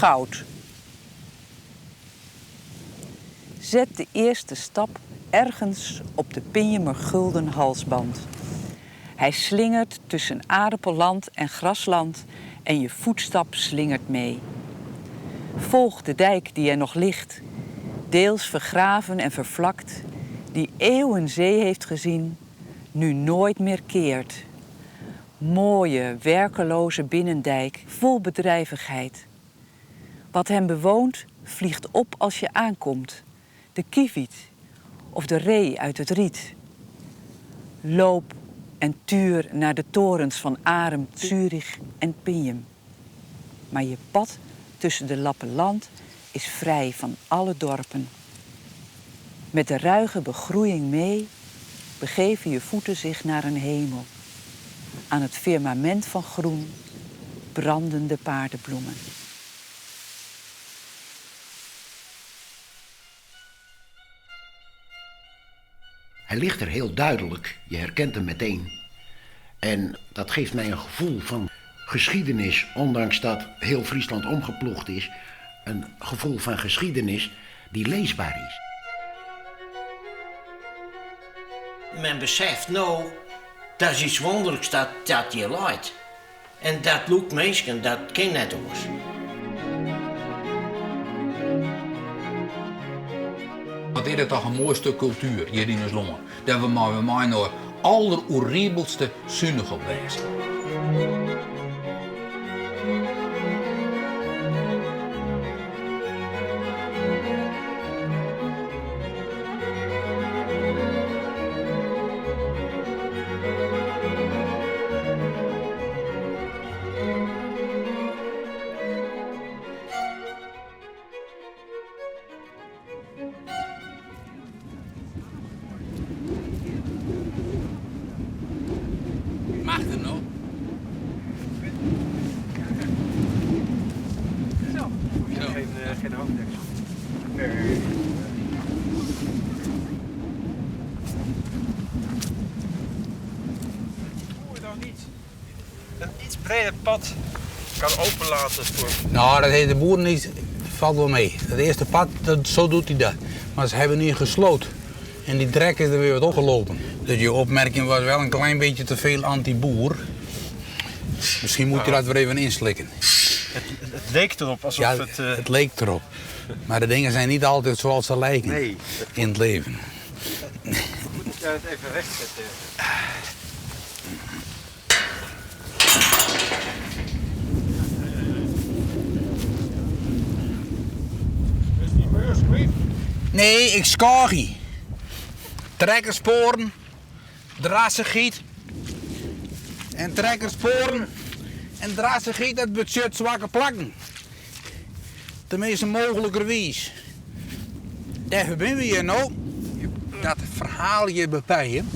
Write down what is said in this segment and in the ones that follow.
Goud. Zet de eerste stap ergens op de Pinjumer Gulden Halsband. Hy slingert tussen aardappelland en grasland en je voetstap slingert mee. Volg de dijk die er nog ligt, deels vergraven en vervlakt, die eeuwen zee heeft gezien, nu nooit meer keert. Mooie, werkeloze binnendijk, vol bedrijvigheid. Wat hem bewoont, vliegt op als je aankomt. De kievit of de ree uit het riet. Loop en tuur naar de torens van Arum, Zurich en Pinjum. Maar je pad tussen de lappen land is frij van alle dorpen. Met de ruige begroeiing mee begeven je voeten zich naar een hemel. Aan het firmament van groen branden de paardenbloemen. Hij ligt er heel duidelijk, je herkent hem meteen. En dat geeft mij een gevoel van geschiedenis, ondanks dat heel Friesland omgeploegd is. Een gevoel van geschiedenis die leesbaar is. Men beseft no, dat is iets wonderliks dat dat hjir leit. En dat lûkt minsken, dat kin net oars. Wat is dat toch in moai stik kultuer hjir yn ús lân, dêr we mei we mei-inoar alderoeribelste sunich op wêze. Mag der no? Zo. Geen, geen hoofddeksel. Nee. Hoe dan niet een iets breder pad kan openlaten voor. Nou, dat heeft de boer niet. Valt wel mee. Het eerste pad, dat, zo doet hij dat. Maar ze hebben nu gesloten. En die drek is er weer wat opgelopen. Dus je opmerking was wel een klein beetje te veel anti-boer. Misschien moet je dat weer even inslikken. Het, het leek erop alsof Ja, het... het leek erop. Maar de dingen zijn niet altijd zoals ze lijken Nee. in het leven. Goed dat jij het even recht zet. Is die beurs kwijt? Nee, ik skagie. Trekkersporen, drassegiet. En trekkersporen en drassegiet, dat betsjut swakke plakken. Tenminste, mogelijkerwies. Dêrfoar binne we hjir no. Dat ferhaal hjir by Penjum,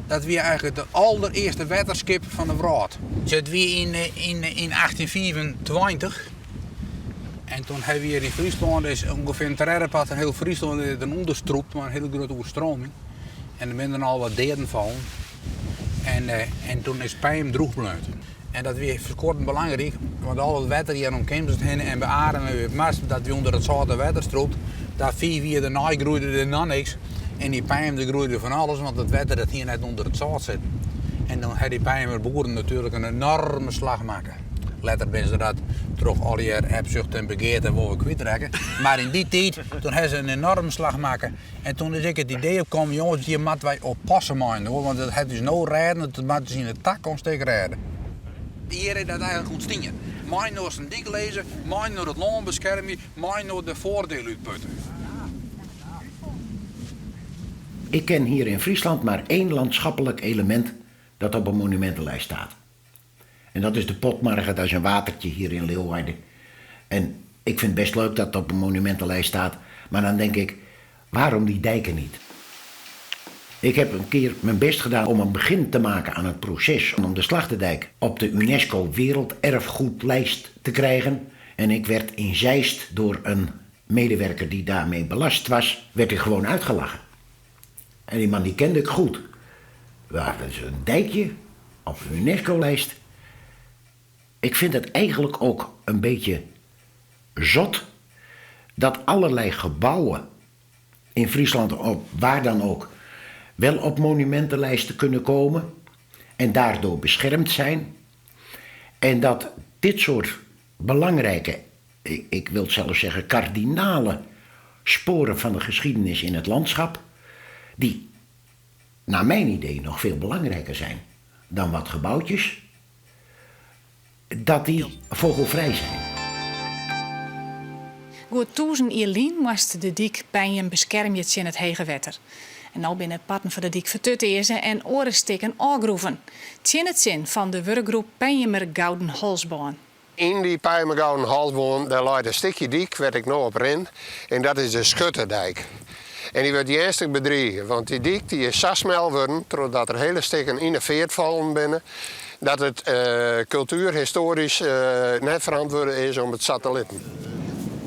dat wie eigenlijk de alderearste wetterskip fan de wrâld. It wie yn 1825. En toen hawwe we hjir yn Fryslân, dus ûngefear in tredde part fan hiel Fryslân is der ûnderstrûpt mei in hiele grutte oerstreaming. En der binne der al wat deaden fallen. En toen is Penjum drûch bleaun. En dat wie ferskriklik belangryk, want al it wetter hjir om Kimswert hinne en by Arum en by Marsum, dat wie ûnder it sâlte wetter strûpt. Dat 5 jier dêrnei groeide der noch niks. En yn Penjum der groeide fan alles, want it wetter dat hie net ûnder it sâlt sitten. En dan ha dy Penjumer boeren natuerlik in enoarme slach makke. Letter binne se dat troch allegear hebzucht en begearte wol wer kwytrekke. Mar yn dy tiid, toen ha se in enoarme slach makke. En toen is ek it idee opkommen, jonges, hjir moatte wy oppasse mei-inoar, want it hat ús no rêden, it moat ús yn de takomst ek rêde. Hjir is dat eigenlik ûntstien. Mei-inoar sa'n dyk lizze, mei-inoar it lân beskermje, mei-inoar de foardiel útputte. Ik ken hier in Friesland maar één landschappelijk element dat op een monumentenlijst staat. En dat is de Potmarge, dat is een watertje hier in Leeuwarden. En ik vind het best leuk dat het op een monumentenlijst staat. Maar dan denk ik, waarom die dijken niet? Ik heb een keer mijn best gedaan om een begin te maken aan het proces om de Slachtedijk op de UNESCO Werelderfgoedlijst te krijgen. En ik werd in Zeist door een medewerker die daarmee belast was, werd ik gewoon uitgelachen. En die man die kende ik goed. Ja, dat is een dijkje op de UNESCO-lijst. Ik vind het eigenlijk ook een beetje... zot dat allerlei gebouwen in Friesland, of waar dan ook, wel op monumentenlijsten kunnen komen en daardoor beschermd zijn. En dat dit soort belangrijke, ik wil zelfs zeggen kardinale sporen van de geschiedenis in het landschap, die naar mijn idee nog veel belangrijker zijn dan wat gebouwtjes, dat die vogelvrij zijn. Goed 1000 jier lyn moast de dyk Penjum beskermje tsjin it hege wetter. En no binne parten fan de dyk fertutearze en oare stikken ôfgroeven. Tsjin it sin fan de wurkgroep Penjumer Gouden Halsbân. Yn dy Penjumer Gouden Halsbân dêr leit in stikje dyk wêr't ik no op rin en dat is de Schutterdijk. En dy wurdt earnstich bedrige, want dy dyk dy is sa smel wurden trochdat der hele stikken yn de feart fallen binne, dat it kultuerhistoarysk net ferantwurde is om it sa te litten.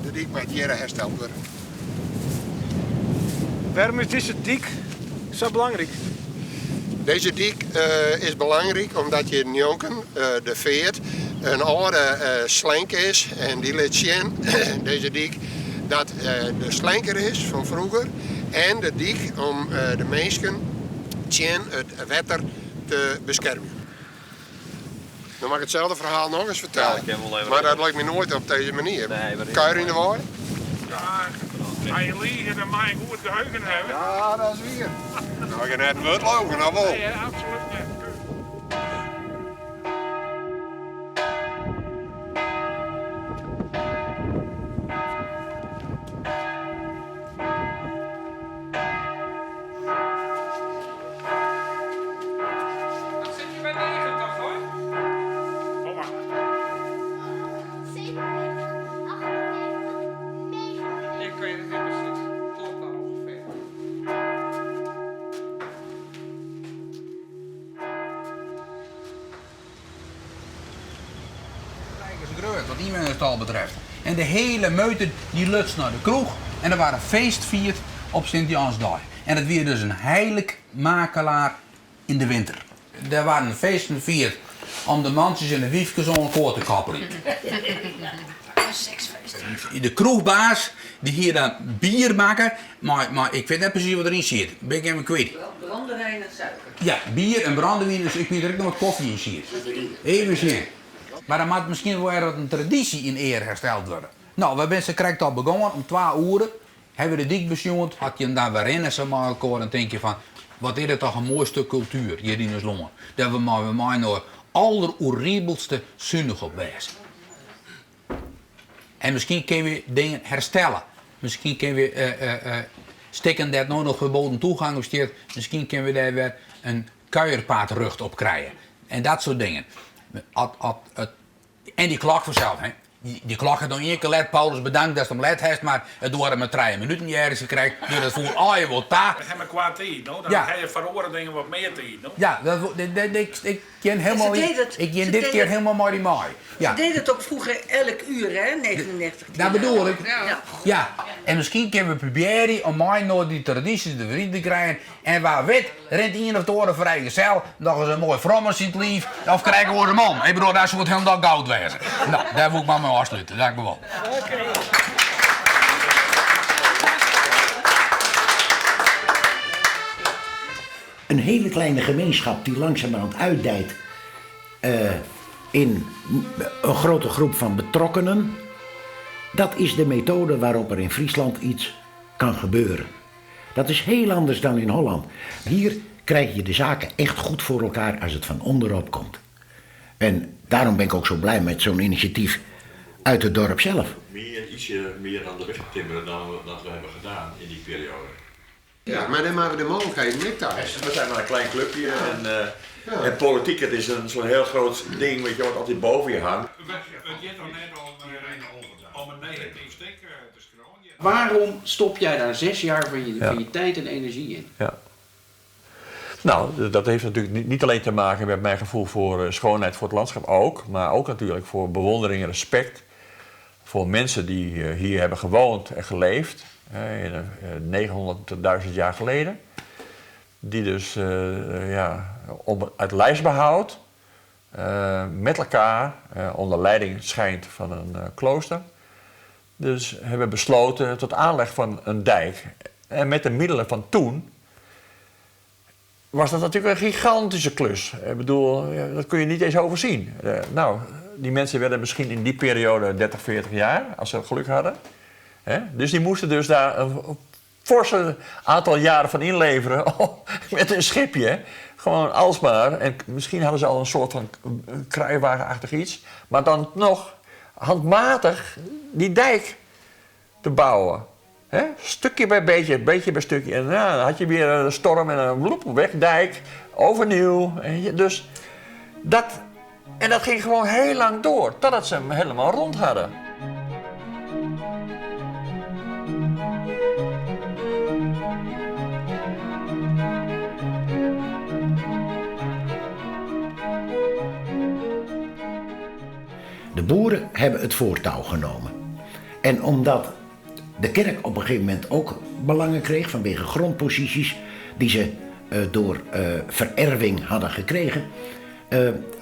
De dyk moat hjirre hersteld wurde. Wêrom is dizze dyk sa belangryk? Dizze dyk is belangryk omdat hjir njonken de feart in âlde slenk is en dy lit sjen, dizze dyk, dat de slenk der is fan froeger en de dyk om de minsken tsjin it wetter te beskermjen. No moat ik itselde ferhaal noch ris fertelle, mar dat lukt my noait op dizze manier. Kuier yn de wei? Ja, je liege, dan mei in goed geheugen hawwe. Ja, dat is wier. No, ik ha net in wurd logen, of wol? Nee, absolút net. Dan sit je by 90 hoor. Kom mar. Ik weet het niet precies. Klopt dat ongeveer. Is grut wat ynwennerstal betreft. En de hiele meute dy luts nei de kroech en der waard in feest fierd op Sint-Jansdei. En dat wie dus in heilig makelaar yn de winter. Der waarden feesten fierd om de mantsjes en de wyfkes oan elkoar te koppeljen. De kroechbaas dy hie dan bier makke mei, mei ik wit net presys wat deryn siet, bin ik even kwyt. Brandewijn en suiker. Ja, bier en brandewyn, dus ik wit der ek noch wat kofje yn siet. Even sjen. Mar dan moat miskien wol wer wat in tradysje yn eare hersteld wurde. No, wy binne sakrekt al begongen, om twa oere hawwe we de dyk besjoen. As je dan wer rinne sa mei elkoar, dan tink je fan, wat is dit toch in moai stuk kultuer hjir yn ús lân. Dêr we mei we mei-inoar alderoeribelste sunich op wêze. En miskien kinne we dingen herstelle. Miskien kinne we stikken dêr't no noch verboden toegang op stiet, miskien kinne we dêr wer in kuierpaadrucht op krije. En dat soart dingen. En dy klok fansels, hè. Dy klok hat no ien kear let. Paulus, bedankt datst him let hast, mar it duorre mar trije minuten earder krekt. Dus dat foel allegear wol ta. We hawwe koart tiid, no. Dan ha je foar oare dingen wat mear tiid, no. Ja, dat, ik gean helemaal, ik gean dit kear helemaal mei dy mei. Ja. Ze deden het ook vroeger elk uur, hè, 99 Dat bedoel ik. Ja. En miskien kinne we probearje om mei-inoar dy tradysjes der wer yn te krijen. En wa wit rint ien of de oare frijgezel noch ris in moai frommes yn it liif of krekt oarsom. Ik bedoel, dat soe it hielendal goud wêze. No, dêr woe ik mar mei ôfslute. Dankewol. Een hele kleine gemeenschap die langzamerhand uitdijt uh, in een grote groep van betrokkenen. Dat is de methode waarop er in Friesland iets kan gebeuren. Dat is heel anders dan in Holland. Hier krijg je de zaken echt goed voor elkaar als het van onderop komt. En daarom ben ik ook zo blij met zo'n initiatief uit het dorp zelf. Meer, ietsje meer aan de weg timmeren dan dat we hebben gedaan in die periode. Ja, maar dan maken we de mogelijkheden niet thuis. We zijn maar een klein clubje en, uh, en politiek het is een zo'n heel groot ding weet je, wat altijd boven je hangt. Het gaat toch net om, om een negatief stuk te schrijven. Waarom stop jij daar 6 jaar van je tijd en energie in? Ja. Nou, dat heeft natuurlijk niet alleen te maken met mijn gevoel voor schoonheid voor het landschap ook, maar ook natuurlijk voor bewondering en respect voor mensen die hier hebben gewoond en geleefd, 900.000 jaar geleden. Die dus ja, om het lijfsbehoud met elkaar, onder leiding schijnt van een klooster, Dus hebben besloten tot aanleg van een dijk. En met de middelen van toen was dat natuurlijk een gigantische klus. Ik bedoel, dat kun je niet eens overzien. Nou, die mensen werden misschien in die periode 30, 40 jaar, als ze geluk hadden. Dus die moesten dus daar een forse aantal jaren van inleveren met een schipje. Gewoon alsmaar. En misschien hadden ze al een soort van kruiwagenachtig iets. Maar dan nog handmatig die dijk te bouwen. Hè? Stukje bij beetje, beetje bij stukje. En ja, dan had je weer een storm en een bloep, wegdijk, overnieuw. En dus dat, en dat ging gewoon heel lang door, totdat ze hem helemaal rond hadden. De boeren hebben het voortouw genomen. En omdat de kerk op een gegeven moment ook belangen kreeg vanwege grondposities die ze door vererving hadden gekregen,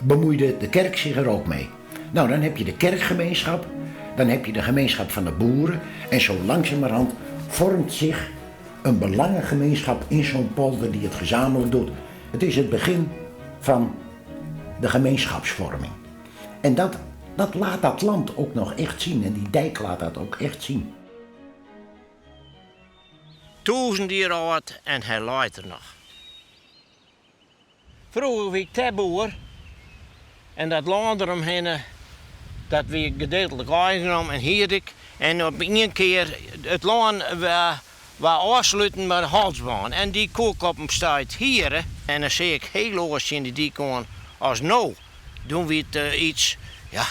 bemoeide de kerk zich er ook mee. Nou, dan heb je de kerkgemeenschap, dan heb je de gemeenschap van de boeren en zo langzamerhand vormt zich een belangengemeenschap in zo'n polder die het gezamenlijk doet. Het is het begin van de gemeenschapsvorming. En dat laat dat land ook nog echt zien en die dijk laat dat ook echt zien. 1000 jaar oud en hij looit er nog. Vroeger was ik boer en dat land eromheen, dat wie gedeeltelijk eigendom en hier ik. En op één keer het land waar afsluiten met de halsbaan. En die koek op hem staat hier. En dan zie ik heel oors in die dik aan als nou. Doen we het iets, ja,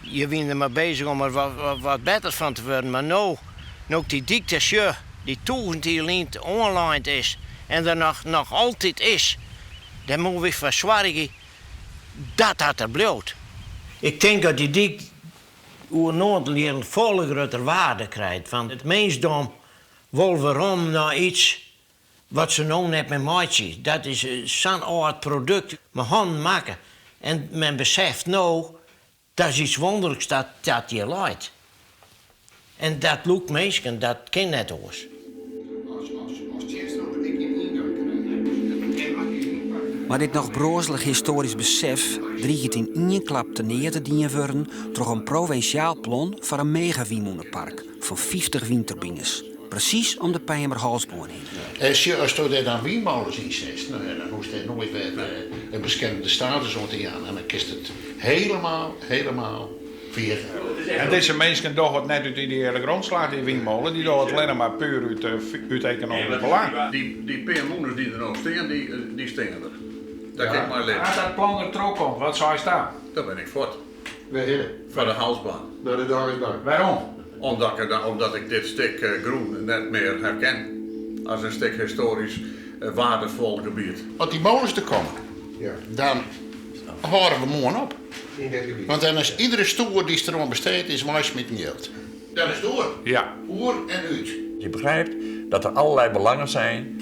je bent er maar bezig om er wat beter van te worden. Maar nou die dikte sjeu, die 1000 jaar lint online is en er nog altijd is, dan moeten we verzorgen dat dat er blijft. Ik denk dat die dik oer Noord een volle grotere waarde krijgt. Want het mensdom wil waarom naar iets wat ze nou net met maatje. Dat is zo'n oud product, met handen maken. En men beseft nou, dat is iets wonderlijks dat je leidt. En dat lukt mensen, dat kan net oors. Maar dit nog brozelig historisch besef dreigt in één klap te neer te dienen worden door een provinciaal plan voor een megawindmolenpark van 50 windturbines. Precies om de Pijnenburg Halsboorn heen. En als je daar dan windmolens in zet, nou ja, dan hoeft het nooit weer een beschermde status om te gaan. En dan kist het helemaal via. En deze mensen doen het net uit de ideële grondslag, die windmolen, die doen het alleen maar puur uit economisch belang. Die peermoeners die er nog staan, die staan er. Daar Ja. kan ik maar leven. Als dat plan er terug komt, wat zou je staan? Daar ben ik voort. Waarheen? Voor de halsbaan. Naar de halsbaan. Waarom? Omdat ik dit stuk groen net meer herken als een stuk historisch waardevol gebied. Als die molens er komen, Ja. dan horen we morgen op. In dit gebied. Want dan is iedere stoer die er besteed is wijs met geld. Dat is door. Ja. Oer en uit. Je begrijpt dat er allerlei belangen zijn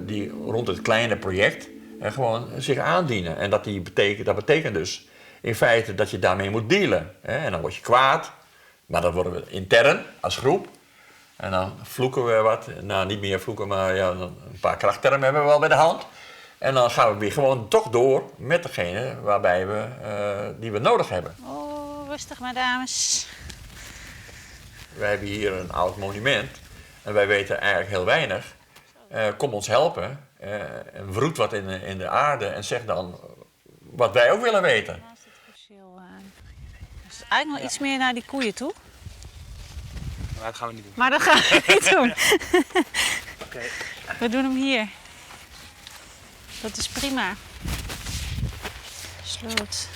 die rond het kleine project gewoon zich aandienen. En dat betekent dus in feite dat je daarmee moet dealen. Hè? En dan word je kwaad, maar dat worden we intern als groep. En dan vloeken we wat. Nou, niet meer vloeken, maar ja, een paar krachttermen hebben we wel bij de hand. En dan gaan we weer gewoon toch door met degene die we nodig hebben. Oh, rustig maar, dames. Wij hebben hier een oud monument en wij weten eigenlijk heel weinig. Kom ons helpen en wroet wat in de aarde en zeg dan wat wij ook willen weten. Dus eigenlijk nog iets meer naar die koeien toe. Maar dat gaan we niet doen. Maar dat gaan we niet doen. Oké. We doen hem hier. Dat is prima. Sloot.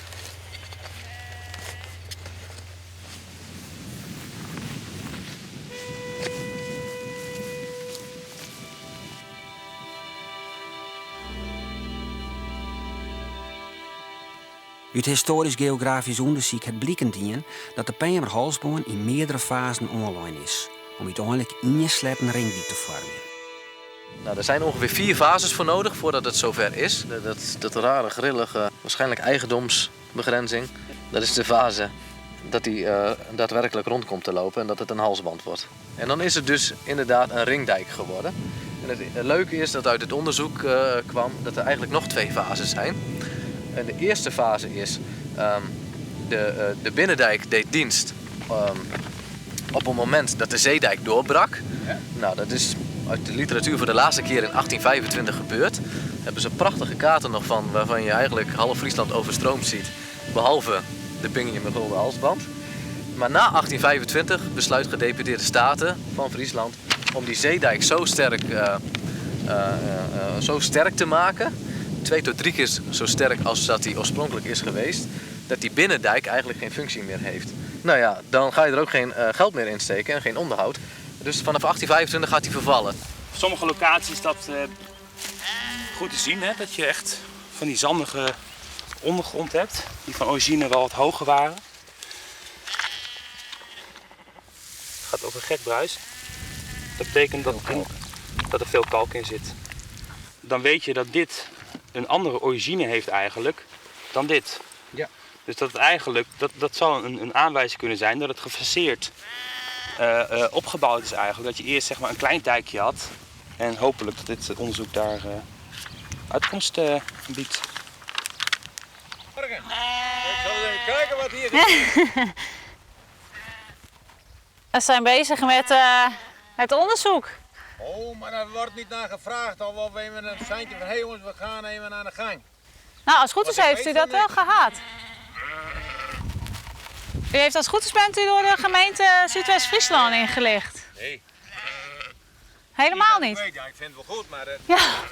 Uit historisch-geografisch onderzoek het blijkt in dat de Pijnenburg Halsboorn in meerdere fasen online is, om uiteindelijk één sletten ringdiep te vormen. Er zijn ongeveer 4 fases voor nodig voordat het zover is. Dat rare, grillige, waarschijnlijk eigendomsbegrenzing, dat is de fase. Dat die daadwerkelijk rond komt te lopen en dat het een halsband wordt. En dan is het dus inderdaad een ringdijk geworden. En het leuke is dat uit het onderzoek kwam dat er eigenlijk nog twee fases zijn. En de eerste fase is, de binnendijk deed dienst op het moment dat de zeedijk doorbrak. Nou, dat is uit de literatuur voor de laatste keer in 1825 gebeurd. Daar hebben ze prachtige kaarten nog van, waarvan je eigenlijk half Friesland overstroomd ziet. Behalve de Pingjum Gulden Halsband. Maar na 1825 besluit gedeputeerde staten van Friesland om die zeedijk zo sterk te maken. 2 tot 3 keer zo sterk als dat die oorspronkelijk is geweest. Dat die binnendijk eigenlijk geen functie meer heeft. Dan ga je er ook geen geld meer in steken en geen onderhoud. Dus vanaf 1825 gaat die vervallen. Op sommige locaties is dat goed te zien, hè? Dat je echt van die zandige ondergrond hebt, die van origine wel wat hoger waren. Het gaat over gek bruis. Dat betekent dat er veel kalk in zit. Dan weet je dat dit een andere origine heeft eigenlijk dan dit. Dus dat het eigenlijk, dat, dat zou een aanwijzing kunnen zijn dat het gefaseerd opgebouwd is eigenlijk. Dat je eerst een klein dijkje had en hopelijk dat dit onderzoek daar uitkomst biedt. Morgen. Ik zal eens even kijken wat hier is. We zijn bezig met het onderzoek. Oh, maar daar wordt niet naar gevraagd. Al wel even een seintje van, hé hey jongens, we gaan even aan de gang. Als het goed is, Want ik heeft u weet dat van wel niks. gehad. U heeft als het goed is, bent u door de gemeente Zuidwest-Friesland ingelicht? Nee. Helemaal niet? Nee, ja, ik vind het wel goed, maar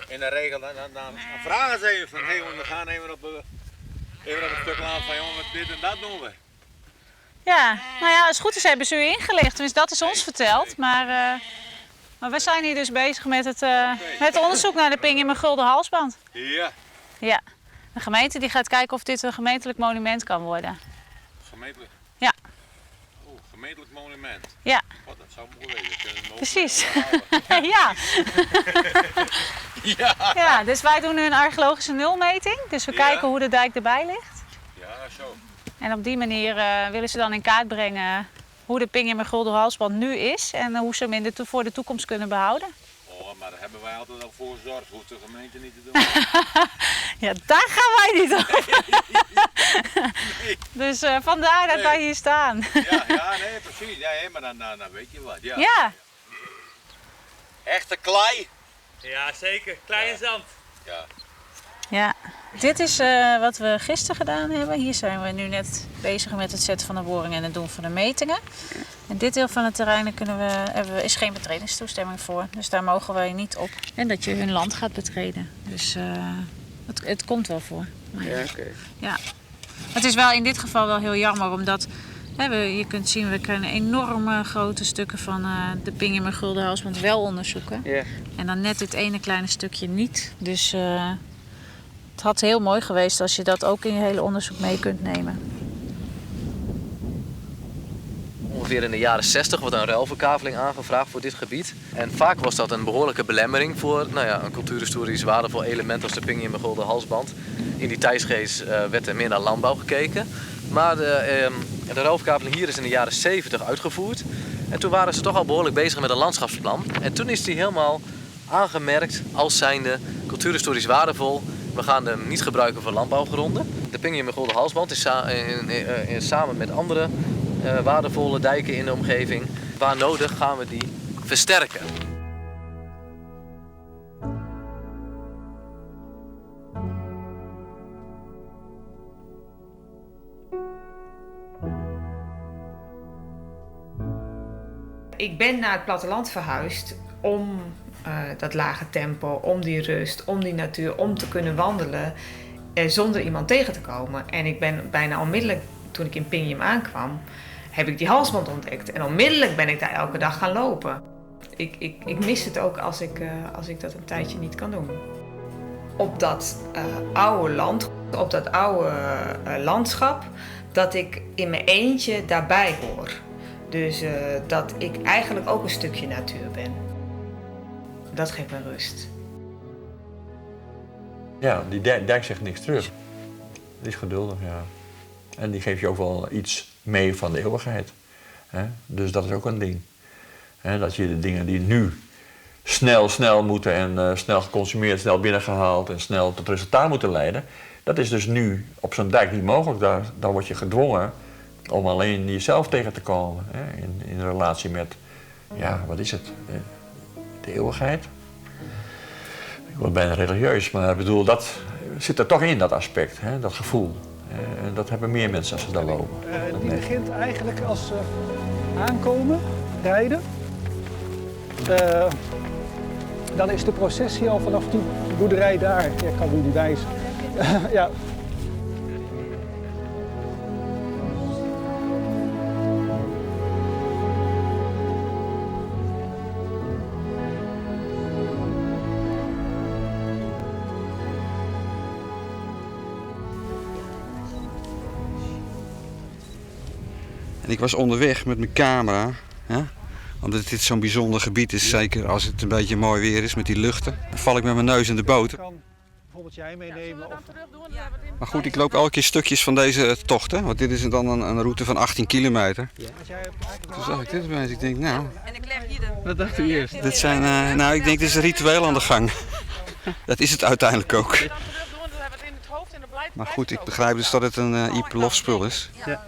in de regel dan vragen ze even van, hé hey jongens, we gaan even op een stuk land van, jongen, wat dit en dat doen we. Als het goed is hebben ze u ingelicht. Tenminste, dat is ons verteld. Maar we zijn hier dus bezig met het onderzoek naar de Pingjum Gulden Halsband. Ja. De gemeente die gaat kijken of dit een gemeentelijk monument kan worden. Gemeentelijk? Ja. Oh, gemeentelijk monument. Ja. Oh, dat zou mooi wezen. Dat kunnen we mooi Precies. houden. Ja. Ja, dus wij doen nu een archeologische nulmeting. Dus we kijken hoe de dijk erbij ligt. Ja, zo. En op die manier willen ze dan in kaart brengen hoe de Pingjum Gulden Halsband nu is en hoe ze hem voor de toekomst kunnen behouden. Oh, maar daar hebben wij altijd al voor gezorgd. Hoeft de gemeente niet te doen. Ja, daar gaan wij niet over. Nee. Dus vandaar dat wij hier staan. Ja, ja, nee, precies. Ja, hè, maar dan weet je wat. Ja. Echte klei. Ja, zeker. Klei en zand. Ja. Ja, dit is wat we gisteren gedaan hebben. Hier zijn we nu net bezig met het zetten van de boring en het doen van de metingen. En dit deel van het terrein daar is geen betredingstoestemming voor. Dus daar mogen wij niet op. En dat je hun land gaat betreden. Dus het komt wel voor. Maar Ja, oké. Ja. Het is wel in dit geval wel heel jammer, omdat hè, je kunt zien, we kunnen enorme grote stukken van de Pingjum Gulden Halsband wel onderzoeken. En dan net dit ene kleine stukje niet. Dus het had heel mooi geweest als je dat ook in je hele onderzoek mee kunt nemen. Ongeveer in de jaren 60 wordt een ruilverkaveling aangevraagd voor dit gebied. En vaak was dat een behoorlijke belemmering voor een cultuurhistorisch waardevol element als de Pingjum Gulden Halsband. In die tijdsgeest werd er meer naar landbouw gekeken. Maar de ruilverkaveling hier is in de jaren 70 uitgevoerd. En toen waren ze toch al behoorlijk bezig met een landschapsplan. En toen is die helemaal aangemerkt als zijnde cultuurhistorisch waardevol. We gaan hem niet gebruiken voor landbouwgronden. De Pingjum Gulden Halsband is samen met andere waardevolle dijken in de omgeving. Waar nodig gaan we die versterken. Ik ben naar het platteland verhuisd om dat lage tempo, om die rust, om die natuur, om te kunnen wandelen zonder iemand tegen te komen. En ik ben bijna onmiddellijk, toen ik in Pingjum aankwam, heb ik die halsband ontdekt. En onmiddellijk ben ik daar elke dag gaan lopen. Ik mis het ook als ik dat een tijdje niet kan doen. Op dat oude land, op dat oude landschap, dat ik in mijn eentje daarbij hoor. Dus dat ik eigenlijk ook een stukje natuur ben. Dat geeft me rust. Ja, die dijk zegt niks terug. Die is geduldig, ja. En die geeft je ook wel iets mee van de eeuwigheid. Hè? Dus dat is ook een ding. Hè? Dat je de dingen die nu snel, snel moeten en snel geconsumeerd, snel binnengehaald en snel tot resultaat moeten leiden. Dat is dus nu op zo'n dijk niet mogelijk. Daar word je gedwongen om alleen jezelf tegen te komen. Hè? In relatie met, ja, wat is het? De eeuwigheid. Ik word bijna religieus, maar dat zit er toch in, dat aspect, hè? Dat gevoel. En dat hebben meer mensen als ze daar lopen. Dat die begint eigenlijk als ze aankomen, rijden. Dan is de processie al vanaf die boerderij daar. Ja, ik kan nu niet wijzen. Ja. En ik was onderweg met mijn camera, hè? Omdat dit zo'n bijzonder gebied is, zeker als het een beetje mooi weer is met die luchten. Dan val ik met mijn neus in de boter. Kan bijvoorbeeld jij meenemen? Of... Maar goed, ik loop elke keer stukjes van deze tocht, hè? Want dit is dan een route van 18 kilometer. Toen zag ik dit opeens, ik denk nou... Wat dacht u eerst? Dit zijn, nou, ik denk dit is een ritueel aan de gang. Dat is het uiteindelijk ook. Maar goed, ik begrijp dus dat het een iepenloftspul is. Ja.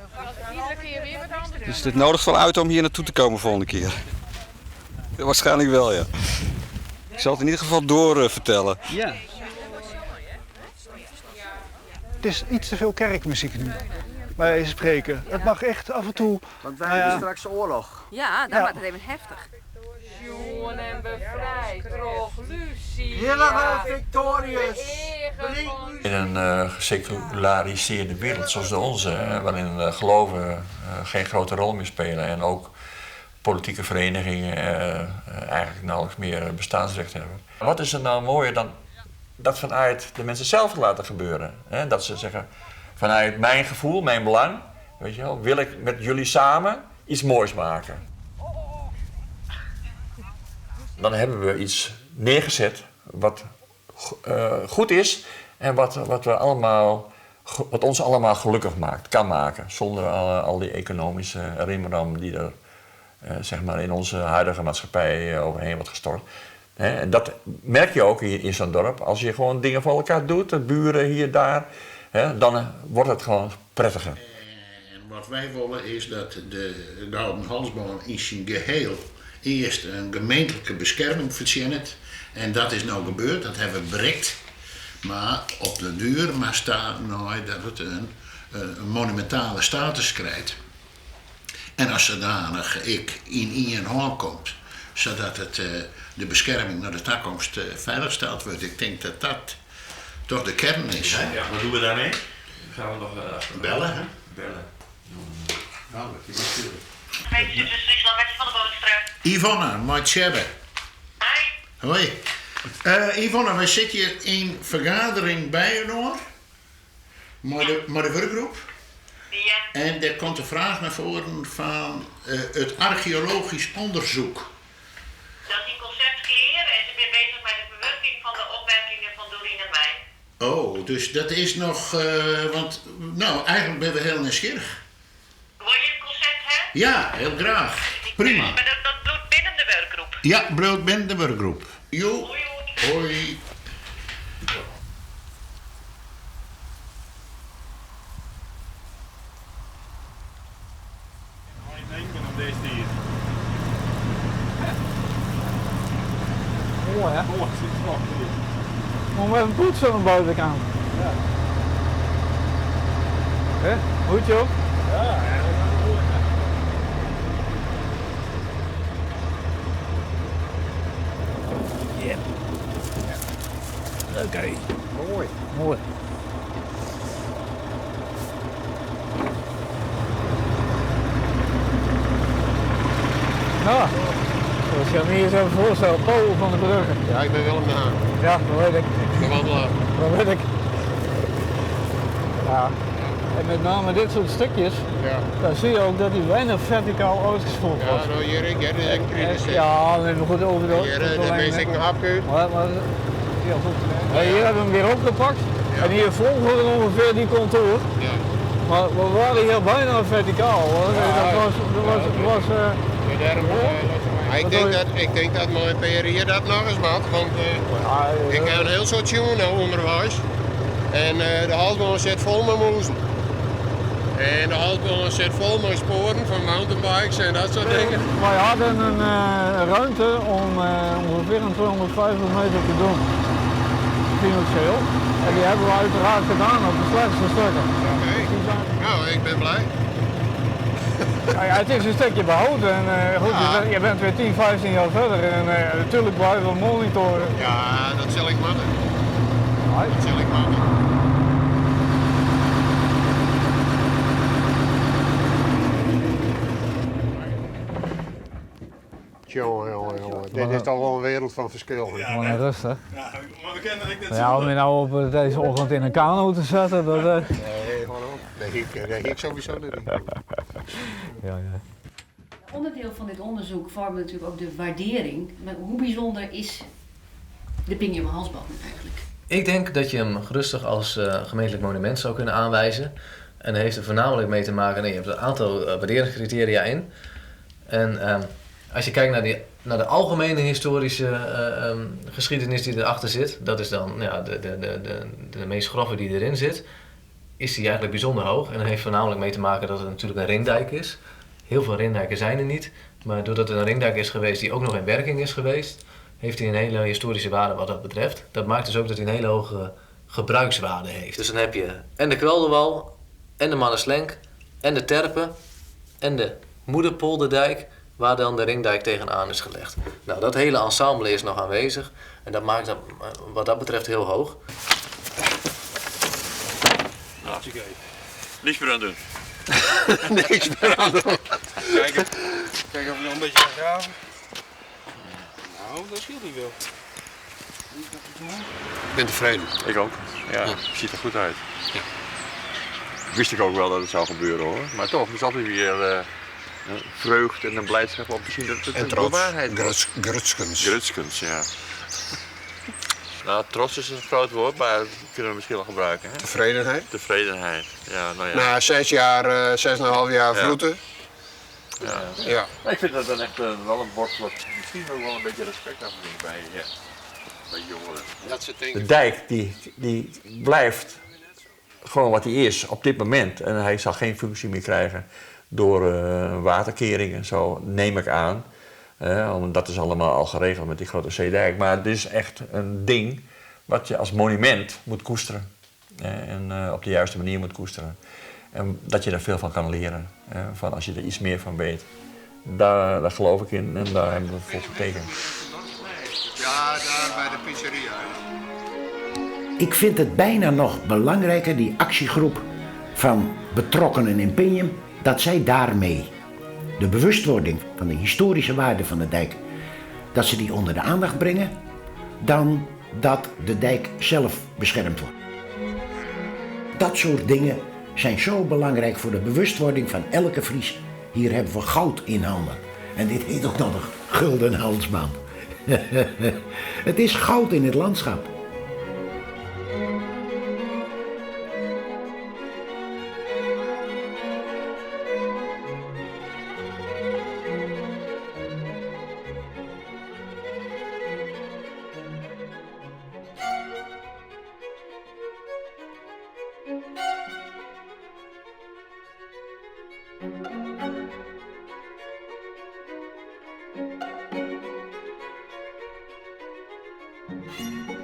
Dus het nodigt wel uit om hier naartoe te komen volgende keer. Waarschijnlijk wel, ja. Ik zal het in ieder geval door vertellen. Ja. Het is iets te veel kerkmuziek nu, bij wijze van spreken. Het mag echt af en toe... Want wij nou ja. hebben straks oorlog. Ja, dan Ja. wordt het even heftig. Sjoen en bevrijd, troch Lucia. Heilige Victorius. In een geseculariseerde wereld zoals de onze, hè, waarin geloven geen grote rol meer spelen en ook politieke verenigingen eigenlijk nauwelijks meer bestaansrecht hebben. Wat is er nou mooier dan dat vanuit de mensen zelf te laten gebeuren? Hè? Dat ze zeggen, vanuit mijn gevoel, mijn belang, wil ik met jullie samen iets moois maken. Dan hebben we iets neergezet wat goed is en wat ons allemaal gelukkig maakt, kan maken. Zonder al die economische rimram die er in onze huidige maatschappij overheen wordt gestort. Hè? En dat merk je ook hier in zo'n dorp. Als je gewoon dingen voor elkaar doet, de buren hier, daar, hè, dan wordt het gewoon prettiger. En wat wij willen is dat de Gouden Halsband in zijn geheel eerst een gemeentelijke bescherming verzint. En dat is nou gebeurd, dat hebben we bereikt. Maar op de duur maar staat nou dat het een monumentale status krijgt. En als zodanig ik in één hand komt, zodat de bescherming naar de toekomst veiliggesteld wordt. Ik denk dat dat toch de kern is. Ja, wat doen we daarmee? Gaan we nog Bellen, hè? Bellen. Nou, dat is natuurlijk. Van Yvonne, Martjebbe. Hi. Hoi. Yvonne, wij zitten hier in vergadering bij elkaar. Maar de werkgroep. Ja. En daar komt de vraag naar voren van het archeologisch onderzoek. Dat is een concept clear en ze zijn bezig met de verwerking van de opmerkingen van Doreen en mij. Oh, dus dat is nog, want nou, eigenlijk ben we heel nieuwsgierig. Wil je een concept hebben? Ja, heel graag. Prima. Maar dat bloedt binnen de werkgroep? Ja, bloedt binnen de werkgroep. Jo. Hoi. Hoi. Mooi, hè? Moet even poetsen aan de buitenkant. Ja. Hè? Hoedje op? Ja, Ja. Oké. Mooi. Mooi. Nou, zoals je me hier zo voorstelt, Paul van de Brugge. Ja, ik ben Willem de Haan. Ja, dat weet ik. De wandelaar. Dat weet ik. Ja. En met name dit soort stukjes, Ja. daar zie je ook dat die weinig verticaal uitgespoeld Ja, wordt. nou hier, ik, hier is een kritische. Ja, nee, maar goed, over de Hier, over de daar lijn, mis hè. ik een hapje uit. Maar, ja, goed. Ja, hier hebben we hem weer opgepakt. En hier volgen we ongeveer die contour. Ja. Maar we waren hier bijna verticaal. Hoor. Dat was, dat was, was, Maar ik denk dat mijn PRI dat nog eens maakt, want ik heb een heel soort jongen nou onderwijs. En de halsband zit vol met moezen. En de halsband zit vol met sporen van mountainbikes en dat soort dingen. Wij hadden een ruimte om ongeveer een 250 meter te doen, financieel. En die hebben we uiteraard gedaan op de slechtste stukken. Oké, nou ik ben blij. Ja, ja, het is een stukje behouden en goed, je bent weer 10, 15 jaar verder en natuurlijk blijven we monitoren. Ja, dat zal ik moeten. Dat zal ik moeten. Jongen, jongen, jongen. Dit is toch wel een wereld van verschil. hè? Gewoon rustig. Ja, maar we kennen ik net Ja, om je nou op deze ochtend in een kano te zetten, dat... Nee, gewoon op. Dat ik sowieso niet. Ja, ja. Onderdeel van dit onderzoek vormt natuurlijk ook de waardering. Maar hoe bijzonder is de Pingjum Halsband eigenlijk? Ik denk dat je hem gerustig als gemeentelijk monument zou kunnen aanwijzen. En dat heeft er voornamelijk mee te maken, nee, je hebt een aantal waarderingscriteria in. En als je kijkt naar de algemene historische geschiedenis die erachter zit, dat is dan ja, de meest grove die erin zit, is die eigenlijk bijzonder hoog. En dat heeft voornamelijk mee te maken dat het natuurlijk een ringdijk is. Heel veel ringdijken zijn er niet, maar doordat het een ringdijk is geweest die ook nog in werking is geweest, heeft hij een hele historische waarde wat dat betreft. Dat maakt dus ook dat hij een hele hoge gebruikswaarde heeft. Dus dan heb je en de kwelderwal, en de Manneslenk, en de Terpen, en de Moederpolderdijk, waar dan de ringdijk tegenaan is gelegd. Nou, dat hele ensemble is nog aanwezig en dat maakt dat wat dat betreft heel hoog. Hartstikke. Niks meer aan doen. Niks meer aan doen. Kijken of we nog een beetje gaan graven. Nou, dat scheelt niet veel. Ik ben tevreden. Ik ook. Ja, het ziet er goed uit. Ja. Wist ik ook wel dat het zou gebeuren hoor. Maar toch, het is altijd weer een vreugde en een blijdschap om te zien dat het En een trots. bewaarheid wordt. Grutskens. Grutskens, ja. Nou, trots is een groot woord, maar dat kunnen we misschien wel gebruiken. Hè? Tevredenheid. Tevredenheid, ja, nou ja. Na 6 jaar, 6,5 jaar Ja. vroeten. Ja. Ja. Maar ik vind dat dan echt wel een bord wat misschien ook wel een beetje respect afdwingt bij jongeren. Dat ze denken. De dijk die blijft gewoon wat hij is op dit moment. En hij zal geen functie meer krijgen door waterkering en zo, neem ik aan. Want dat is allemaal al geregeld met die grote zeedijk. Maar het is echt een ding wat je als monument moet koesteren. En op de juiste manier moet koesteren. En dat je daar veel van kan leren. Van als je er iets meer van weet. Daar geloof ik in en daar hebben we voor getekend. Ja, daar bij de pizzeria. Ik vind het bijna nog belangrijker, die actiegroep van betrokkenen in Pingjum, dat zij daarmee de bewustwording van de historische waarde van de dijk, dat ze die onder de aandacht brengen, dan dat de dijk zelf beschermd wordt. Dat soort dingen zijn zo belangrijk voor de bewustwording van elke Fries. Hier hebben we goud in handen. En dit heet ook nog een gulden halsband. Het is goud in het landschap. Thank you.